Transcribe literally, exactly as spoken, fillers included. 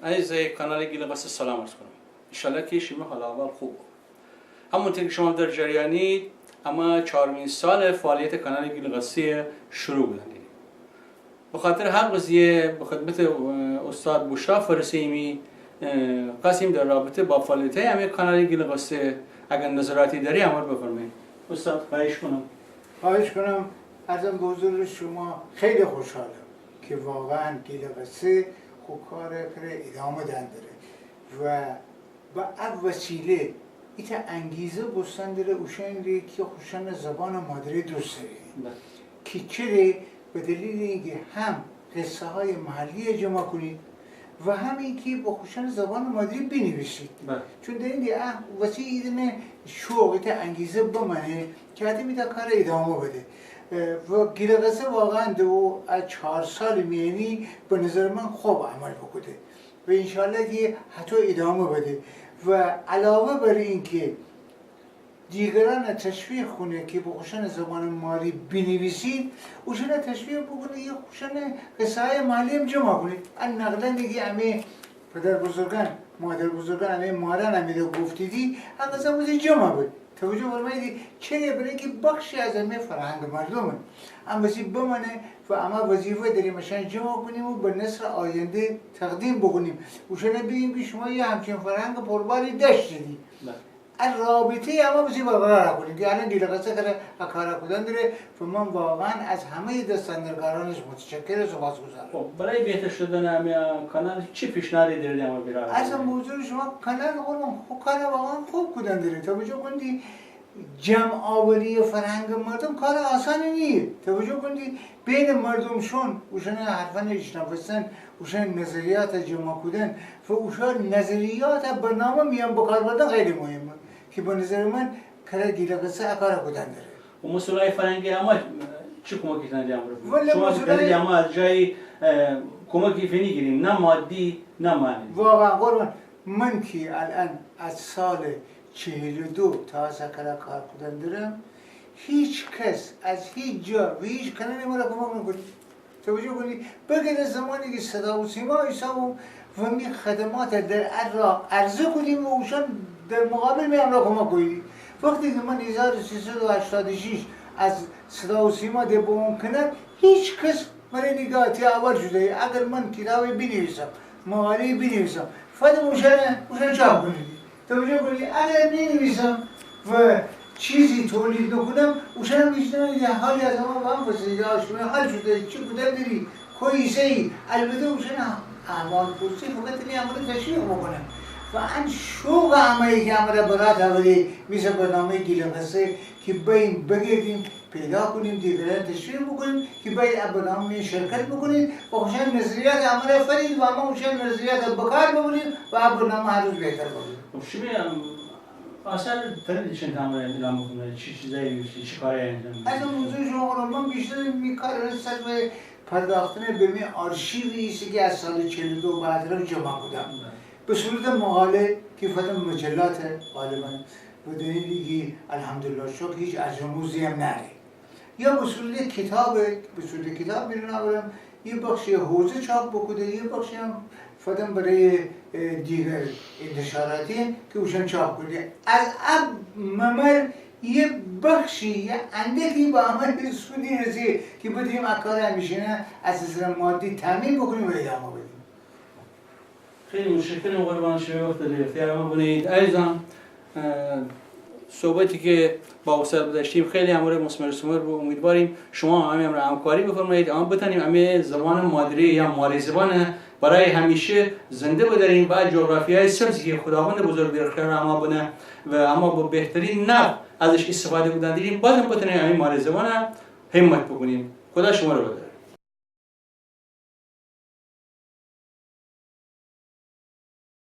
عزیزای کانال گیل‌قصه سلام عرض کونم. انشالله کی شیمی حال احوال خوبه. همونطور کی شما در جریانید، اما چهارمین سال فعالیت کانال گیل‌قصه شروع بودن دیدیم. به خاطر هر قضیه به خدمت، اه، استاد بشرا فرسه‌ییمی، اه، قصدیم در رابطه با فعالیت‌های امی کانال گیل‌قصه اگر نظراتی داری امره بفرمایید. استاد، خواهش کنم. خواهش کنم. عرضم به حضور شما خیلی خوشحالم که واقعاً گیل‌قصه خو کار کره ادامه دئن دره و به ا وسیله ایتأ انگیزه بوستن دره اوشانی ره کی خوشأنٚ زبانٚ مادری دوست دأرید. بله. کی چره؟ به دلیل اینکه هم قصه‌های محلی جمع کنید و هم اینکه به خوشأنٚ زبانٚ مادری بینویسید. بله. چون در این ا وسی ایدانه شوق، ایتأ انگیزه بمانه کی آدم ایتأ کار ادامه بده. اه، و گیل‌قصه واقعاً در او چهار سال میانی به نظر من خوب عمل بوکوده. و انشالله کی هتو ادامه بده و علاوه بر اینکه دیگرأنه تشویق کونه کی به خوشأنٚ زبانٚ مادری بینویسید، اوشأنه تشویق بوکونه کی خوشأنٚ قصه‌های محلی هم جمع کونید. ا نقلأنی کی امی پدربزرگأن، مادربزرگأن امی مارأن امی ده گفتیدی، ا قصه بزه جمع بید. توجه فرماییدی، چره؟ برای اینکه بخشی از امی فرهنگٚ مردومه. ا وسی بمانه و اما وظیفه داریم اشأن جمع کنیم و به نسلٚ آینده تقدیم بکنیم. اوشأنه بیگیم کی شما یه همچین فرهنگٚ پرباری دأشتیدی. بله. ا رابطه اما وسی برقرار کنیم کی الأن گیل‌قصه کره ا کار کودن دره و من واقعاً از همهٔ دست‌اندرکارأنش متشکر و سپاسگزارم. خب، برای بهتر شدن امی کانال چی پیشنهادی دارید امی برادرأن؟ عرضم به حضور شما، کانال خو، خو کار واقعاً خوب کودن دره. توجه کنیدی، جمع‌آوری فرهنگٚ مردوم کار آسانی نیه. توجه کنیدی، بینٚ مردوم شون، اوشأنٚ حرفأن ایشنوستن، اوشأنٚ نظریات جمع کودن و اوشأنٚ نظریات برنامه میان بکار بردن خیلی مهمه. کی به نظرٚ من کره گیل‌قصه ا کار کودن دره. و مسئولای فرهنگی اما چی کمکی تانیدی امره بوکونید؟ والا شما مسئولای تانیدی اما از جایی، اه، کمکی فینیگیریم، نه مادی، نه معنوی. واقعاً قربان، من کی الأن از سال چهل و دو تا هسه کره کار کودن درم، هیچ کس از هیچ جا و هیچ کانالی مره کمک نوکودی. توجه کنیدی، بگرد زمانی کی صدا و سیما ایسام و می خدمات در ا راه عرضه کودیم و اوشأن در مقابل می امرأ کمک کودیدی. وختی کی من هزار و سیصد و هشتاد و شش از صدا و سیما ده بموم کنار، هیچ کس مره نیگاه تی اول شده. اگر من کیتابی بینیویسم، مقاله‌ای بینیویسم، فدم اوشأنه، اوشأن چاپ کونیدی. توجه کنیدی، اگر نینیویسم و چیزی تولید نوکونم، اوشأن هم هیچ نانه، یه حالی از اما بپرسه، یا شمه حال چوطو، چی کودن دری، کو ایسه‌یی؟ البته اوشأن احوال‌پرسی فقط می امره تشویق بوکونه. و ان شوق امه‌یی کی امره برات آوری، مثل برنامهٔ گیل‌قصه کی بأییم بگردیم، پیدا کونیم، دیگرأن تشویق بوکونیم کی بأیید ا برنامه می شرکت بوکونید و اوشأن نظریات امره فدید و اما اوشأن نظریات بکار ببریم و ا برنامه هر روز بهتر ببه. خب، شیمی، ام، آثار تره چند تا امره اعلام بوکونید، چی چیزایی نوشتید، چی کارایی انجام دادید؟ از اون موضوع شما رو من بیشتر می کار سر به پرداختن به می آرشیوی ایسه کی از سال چهل و دو به ا طرف جمع کودم. بله. به صورت مقاله کی فدم مجلات غالباً و دانیدی کی الحمدلله شکر هیچ ارزموزی هم ناره. یا به صورت کیتاب، به صورت کیتاب بیرون آورم، یه بخشی حوزه چاپ بوکوده، یه بخشی هم فدم برای، اه، دیگر انتشاراتی کی اوشأن چاپ کودی. از ا ممر یه بخشی، یه اندکی به امه سودی رسی کی بتونیم ا کار همیشینه از نظر مادی تأمین بوکونیم و ادامه بدیم. خیلی متشکرم قربان، شیمی وخت ده اختیار امه بنه‌یید. عزیزان، اه، صحبتی کی با استاد دأشتیم خیلی امره مثمر ثمر بو. امیدواریم شما هم امره همکاری بفرمایید، اما بتانیم امی زبانٚ مادری یا ماری زبان برای همیشه زنده بداریم و جغرافیای سبزی کی خداوندٚ بزرگ در اختیار اما بنه و اما به بهترین نحو ازش استفاده کودن دریم، بازم بتانیم امی ماری زبان همت بوکونیم. خدا شمره بداره.